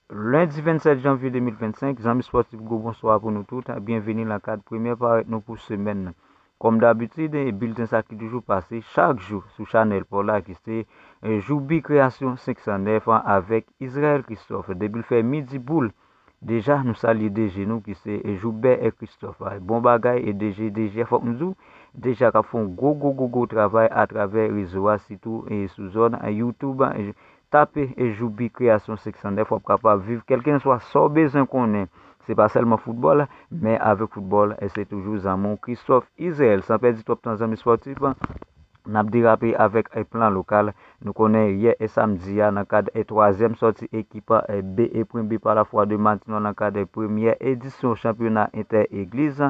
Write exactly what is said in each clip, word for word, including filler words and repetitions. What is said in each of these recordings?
Lendi vennsèt janvye de mil vennsenk, zanmi spòtif, gwo bonswa pou nou tout. Byenveni nan kad premyè parèt nou pou semèn nan. Kòm dabitid, e bilten sa ki toujou pase chak jou sou chanèl pa w la, ki se, e, Joubi Kreyasyon senk san nèf avèk Israël Christophe. Depi l fè midi boul, deja nou salye D G nou ki se, e, Joubert Christophe. Bon bagay, e, D G, D G, fòk nou di w, deja k ap fè yon gwo, gwo, gwo, gwo travay atravè rezo a, sitou, e, sou zòn, e, YouTube, e, tape, e, Joubi Kreyasyon senk san nèf, w ap kapab viv kèlkenswa sa w bezwen konnen. Se pa sèlman foutbòl, men avèk foutbòl, e, se toujou zanmi w Christophe Israël. San pèdi twòp tan, zanmi spòtif, n ap derape avèk, e, plan lokal. Nou konnen yè, e, samdi a, nan kad, e, twazyèm sòti ekip, e, B, e, pwen B pa la fwa de Matinwa nan kad, e, premyè edisyon chanpyona entè egliz,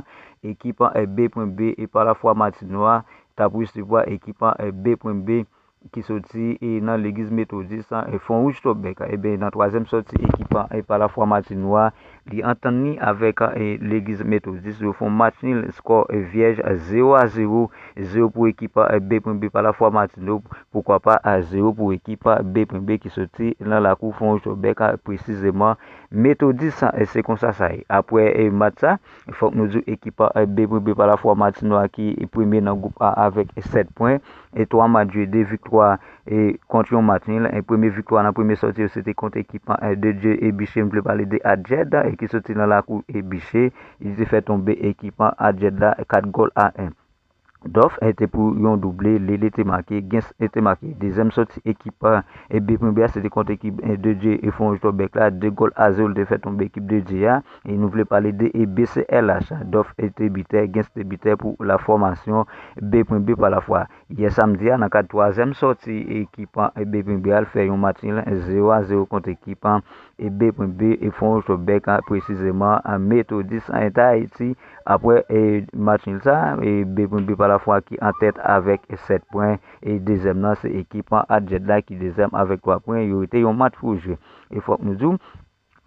ekip, e, B pwen B, e, pa la fwa Matinwa t ap resevwa ekip, e, B pwen B ki soti, e, nan legliz metodis, e, Fon Wouj Tòbèk. Ebyen, nan twazyèm sòti ekip, e, pa la fwa Matinwa, li antann li avèk, e, legliz metodis. Yo fè yon match nil, skò, e, vyèj, zewo a zewo, zewo pou ekip, e, B pwen B pa la fwa Matinwa, poukwa pa, a zewo pou ekip, e, B pwen B ki soti nan lakou Fon Wouj Tòbèk, e, presizeman metodis, e, se konsa sa ye. Apre, e, match sa, fòk nou di w ekip, e, B pwen B pa la fwa Matinwa ki premye nan gwoup A avèk sèt pwen, e twa match jwe, de viktwa, e kont yon match nil. E premye viktwa nan premye sòti yo, se te kont ekip, e, de Dye Ebiche, m vle pale de Adjed, e ki soti nan lakou Ebiche. Li te fè tonbe ekip, e, Adjed la, kat gòl a en. Dòf, e, te pou yon double, Lele te make, Gens, e, te make. Dezyèm sòti ekip, e, B pwen B a, se te kont ekip, e, de Dye, e, Fon Wouj Tòbèk la, de gòl a zewo, li te fè tonbe ekip de Dye a. E nou vle pale de, e, B C L H. Dòf, e, te bitè, Gens te bitè pou la fòmasyon B pwen B pa la fwa. Yè samdi a, nan kad twazyèm sòti ekip, e, B pwen B a, l fè yon match nil, zewo a zewo kont ekip, e, B pwen B, e, Fon Wouj Tòbèk, a, presizeman, a, Metodis, a, Entè Ayiti. Apre, e, match nil sa, e, B pwen B pa la fwa ki an tèt avèk sèt pwen, e dezyèm nan se ekip, a, Adjed la ki dezyèm avèk twa pwen. Yo rete yon match pou jwe. E fòk nou di w,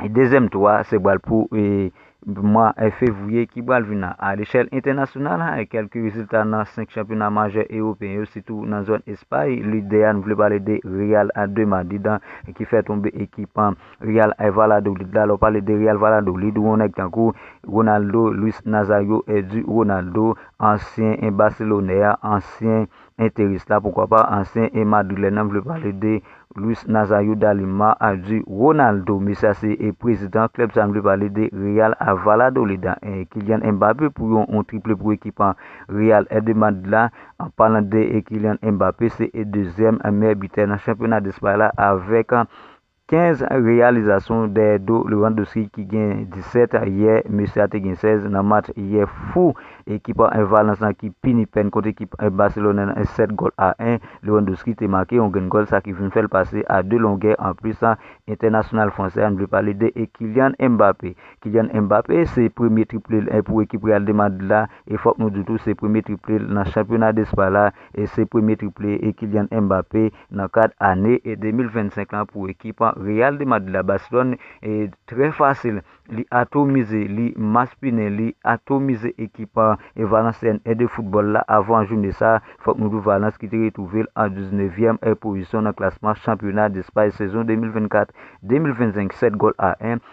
e dezyèm tou a, se pral pou, e, mwa, e, fevriye ki pral vin nan. A lechèl entènasyonal, e, kèlke rezilta nan senk chanpyona majè ewopeyen yo, sitou nan zòn Espay. Lidè a, nou vle pale de Real de Madrid, ki fè tonbe ekip, e, Real, e, Valladolid la. Lè w pale de Real Valladolid, ou wè yon nèg tankou Ronaldo, Luis Nazario, e, di Ronaldo, ansyen, e, Baselonè a, ansyen Enteris la, poukwa pa, ansyen, e, Madrilèn nan, m vle pale de Luis Nazario da Lima, a, di Ronaldo. Mesye a se, e, prezidan klèb sa, m vle pale de Real, a, Valladolid, a, e, Kylian Mbappé pou yon, yon triple pou ekip, a, Real, e, de Madrid la. An palan de, e, Kylian Mbappé, se, e, dezyèm, e, meyè bitè nan chanpyona Despay la avèk, a, kenz reyalizasyon dèyè do Lewandowski ki gen disèt. Yè, mesye a te gen sèz nan match yè fou ekip, e, Valence lan ki pini pèn kont ekip, e, Barcelone nan sèt gòl a en. Lewandowski te make yon grenn gòl, sa ki vin fè l pase a de longè. Anplis, entènasyonal fransè a, m vle pale de, e, Kylian Mbappé. Kylian Mbappé, se premye triple, e, pou ekip Real de Madrid la, e fòk nou di tou, se premye triple nan chanpyona Despay la, e se premye triple, e, Kylian Mbappé nan kad ane, e, de mil vennsenk lan pou ekip Real de Madrid la. Barcelone, e, trè fasil, li atomize, li maspinen, li atomize ekip, e, Valenciennes, e, de foutbòl la avan jounen sa. Fòk nou di w Valence ki te retwouve l an diznevyèm, e, pozisyon nan klasman chanpyona Despay sezon de mil vennkat de mil vennsenk, sèt gòl a en.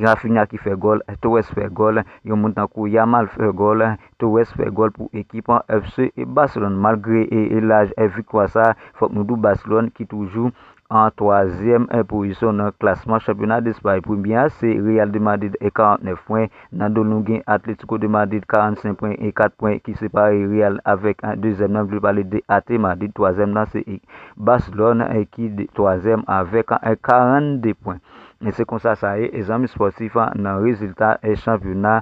Rafinha ki fè gòl, Torres fè gòl, yon moun tankou Yamal fè gòl, Torres fè gòl pou ekip F C Barcelone. Malgre, e, e, laj, e, viktwa sa, fòk nou di w Barcelone ki toujou an twazyèm, e, pozisyon nan klasman chanpyona Despay. Premye a se Real de Madrid, e, karantnèf pwen. Nan do l nou gen Atlético de Madrid, karannsenk pwen, e kat pwen ki separe Real avèk, e, dezyèm nan, m vle pale de A T Madrid. Twazyèm nan se, e, Barcelone, e, ki de, twazyèm avèk, e, karannde pwen. E se konsa sa ye, e, zanmi spòtif, a, nan rezilta, e, chanpyona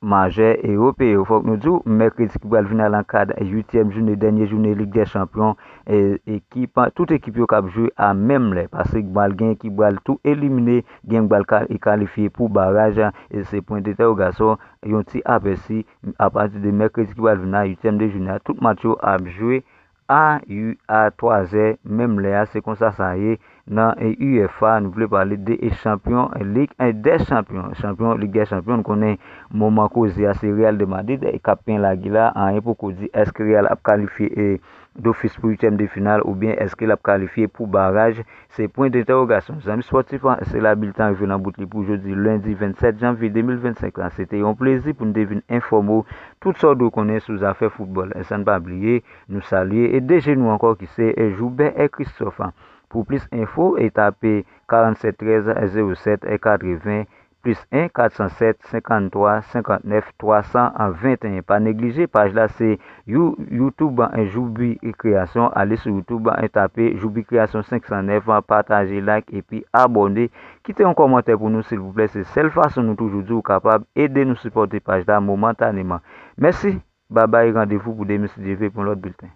majè ewopeyen yo. Fòk nou di w, mèkredi ki pral vin la nan kad uityèm jounen, dènye jounen Lig dè Chanpyon, e, ekip, tout ekip yo k ap jwe a menm lè. Paske pral gen ki pral tou elimine, gen pral ka-, e kalifye pou baraj, e se pwen dentèwogasyon, yon ti apèsi, apati de mèkredi ki pral vin la, uityèm de jounen a, tout match yo ap jwe a, a twa zè, menm lè a, se konsa sa ye. nan UEFA, nou vle pale de chanpyon Lig dè Chanpyon. Chanpyon Lig dè Chanpyon, nou konnen moman koze a se Real de Madrid k ap penyen lage la, anyen poko di èske Real ap kalifye dofis pou uityèm de final oubyen èske l ap kalifye pou baraj, se pwen dentèwogasyon. Zanmi spòtif, se la bilten an rive nan bout li pou jodi lendi vennsèt janvye de mil vennsenk la. Se te yon plezi pou n te vin enfòme w tout sa w dwe konnen sou zafè foutbòl. San n pa bliye, nou salye e de je nou ankò ki se Joubert Christophe. Pou plis enfo, e tape karannsèt trèz zewo sèt katreven plis en kat san sèt senkannntwa senkannnèf twa san venteyen. Pa neglije, paj la se You- YouTube Joubi Kreyasyon. Ale sou YouTube, tape Joubi Kreyasyon senk san nèf, pataje, like epi abòne. Kite yon kòmantè pou nou silvouplè, se sèl fason nou toujou di w kapab ede nou sipòte paj la momantaneman. Mèsi, babay, randevou pou demen si Dye vle pou yon lòt bilten.